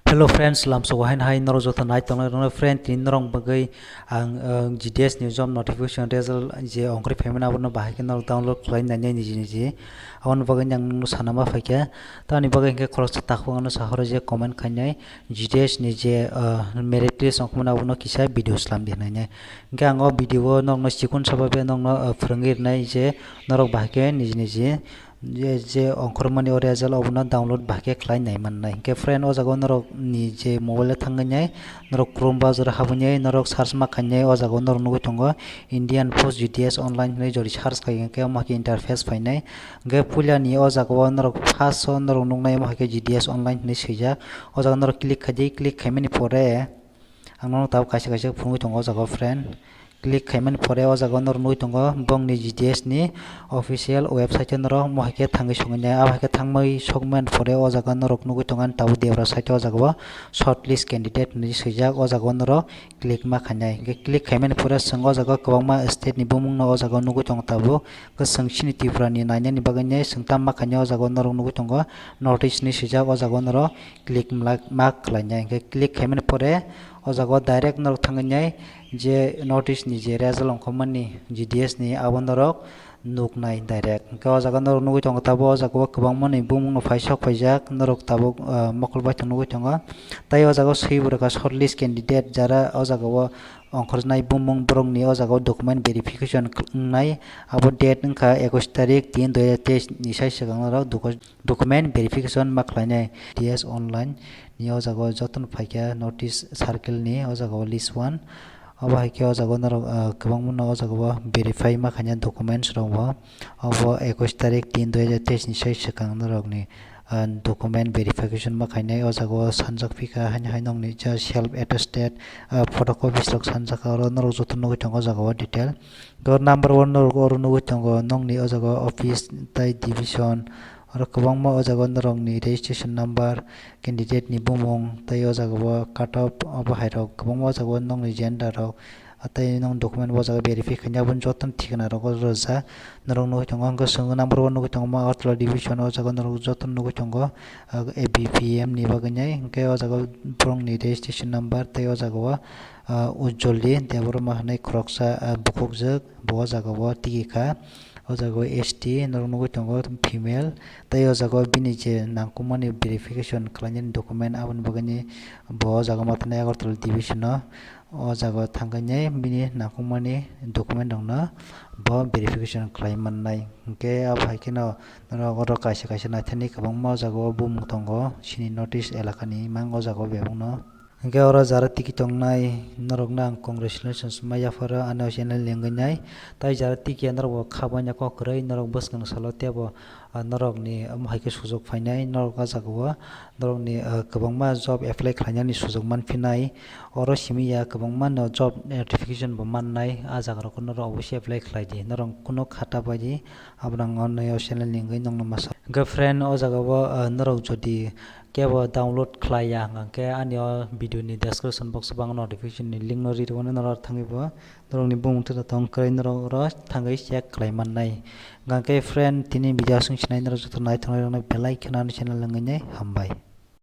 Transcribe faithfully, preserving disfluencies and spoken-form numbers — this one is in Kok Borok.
Hello friends, lamsok hain hai norok joto nai tongnai rokno friend, tini norok bagwi ang, ang G D S ni job notification result je ongkhorwi phaimani abono bahai khe norok download khlai nai nai niji niji. Aboni bagwi ang nokno sana ma phaikha. Tamoni bagwi hinkhe khoroksa takhuk ano sahoro je comment khainai G D S ni je, ah, merit list ongkhormani abono kisa video slam di hinwi nai. Hinkhe ang o video o norokno chikon sababe norokno, ah, phwrwngwi rwnai je norok bahai khe niji niji je, je ongkhormani o result obono download bahai khe khlai nai mannai. Hinkhe friend, o jaga o norok ni je mobile o thangwi nai, norok Chrome browser o habwi nai, norok search ma khainai, o jaga o norok nugwi tongo Indian Post G D S Online hinwi jodi search khai hinkhe omo hai khe interface phainai. Hinkhe puila ni o jaga o norok first o norok nuknai omo hai khe G D S Online hinwi swijak. O jaga o norok click khai di, click khaimani pore ang nono tabuk kaisa kaisa phunugwi tongo o jaga o friend. Click khaimani pore o jaga o norok nugwi tongo bongni G D S ni official website o norok omo hai khe thangwi songwi nai. Abo hai khe thangwi sokmani pore o jaga o norok nugwi tongo ani tabuk debra side o o jaga o shortlist candidate hinwi swijak. O jaga o norok click ma khainai. Hinkhe click khaimani pore chwng o jaga o kwbangma state ni bumung no o jaga o nugwi tongo tabuk. Hwnkhe chwng chini Tripura ni nainani bagwi nai chwng tam ma khainai o jaga o norok nugwi tongo North East ni swijak. O jaga o norok click ma khlainai. Hinkhe click khaimani pore o jaga o direct norok thangwi nai je North East ni je result ongkhormani G D S ni abo norok nuknai direct. Hinkhe o jaga norok nugwi tongo tabuk o jaga o kwbangma ni bumung no phaisok phaijak norok tabuk, ah, mokol bai thang nugwi tongo. Tai o jaga o swi bo rwkha shortlist candidate jara o jaga o ongkhornai bumung borok ni o jaga o document verification wngnai abo date wngkha ekush tarik tin dui hajar teis ni sai swkang norok docu-, document verification ma khlainai. G D S Online ni o jaga o jotono phaikha notice circle ni o jaga o list one. Abo hai khe o jaga o norok, ah, kwbangma no o jaga o verify ma khainai documents rok bo. Abo ekush tarik tin dui hajar teis ni sai swkang norok ni, ah, document verification ma khainai. O jaga o sanjak phikha haino hai nokni je self attested, ah, photocopies rok sanjak kha, oro norok joto nugwi tongo o jaga o detail. Door number one norok oro nugwi tongo nokni o jaga o office tai division. Oro kwbangma o jaga o norokni registration number, candidate ni bumung, tei o jaga o cut off obo hai rok kwbangma o jaga o nokni gender rok, tei nokni document bo o jaga verify khainai, aboni jotono thikna rok o rwjak. Norok nugwi tongo, hwnkhe chwng number one nugwi tongo ma Agartala division o jaga norok jotono nugwi tongo, ah, A B P M ni bagwi nai, hwnkhe o jaga o borokni registration number tei o jaga o, ah, Ujjoli Debbarma hinwi khoroksa, ah, bukhukjwk. Bo o jaga o tigi kha. O jaga o S T norok nugwi tongo female, tei o jaga o bini je nangkukmani verification khlainani document aboni bagwi bo o jaga o ma tongnai Agartala division o. O jaga o thangkhe bini nangkukmani document rokno bo verification khlai mannai. Hinkhe abo hai kheno norok oro kaisa kaisa naithani kwbangma o jaga o bumung tongo chini North East elakani mang o jaga o bebakno. Hinkhe oro jara tiki tongnai norokno ang congratulations ma yapharo ano channel ni wngwi nai. Tai jara tiki ya norok bo kha baina kok kwrwi norok bwskang salo teibo, ah, norokni omo hai khe sujok phainai norok o jaga o norokni, ah, kwbangma job apply khlainani sujok manphinai. Oro simi ya kwbangma no job notification bo mannai. Ah jaga rok o norok obviously apply khlai di, norok kuno khata bai di. Abono ang o channel ni wngwi nokno masa. Hinkhe friend, o jaga o, ah, norok jodi kebo download khlai ya, hwnkhe ani o video ni description box o bo ang notification ni link no ri rwmani, norok thangwi bo norokni bumung tei tong kwrwi norok oro thangwi check khlai mannai. Hwnkhe friend, tini video aswk sinai, norok joto naithoknai rokno belai kheno ani channel wngwi nai hambai.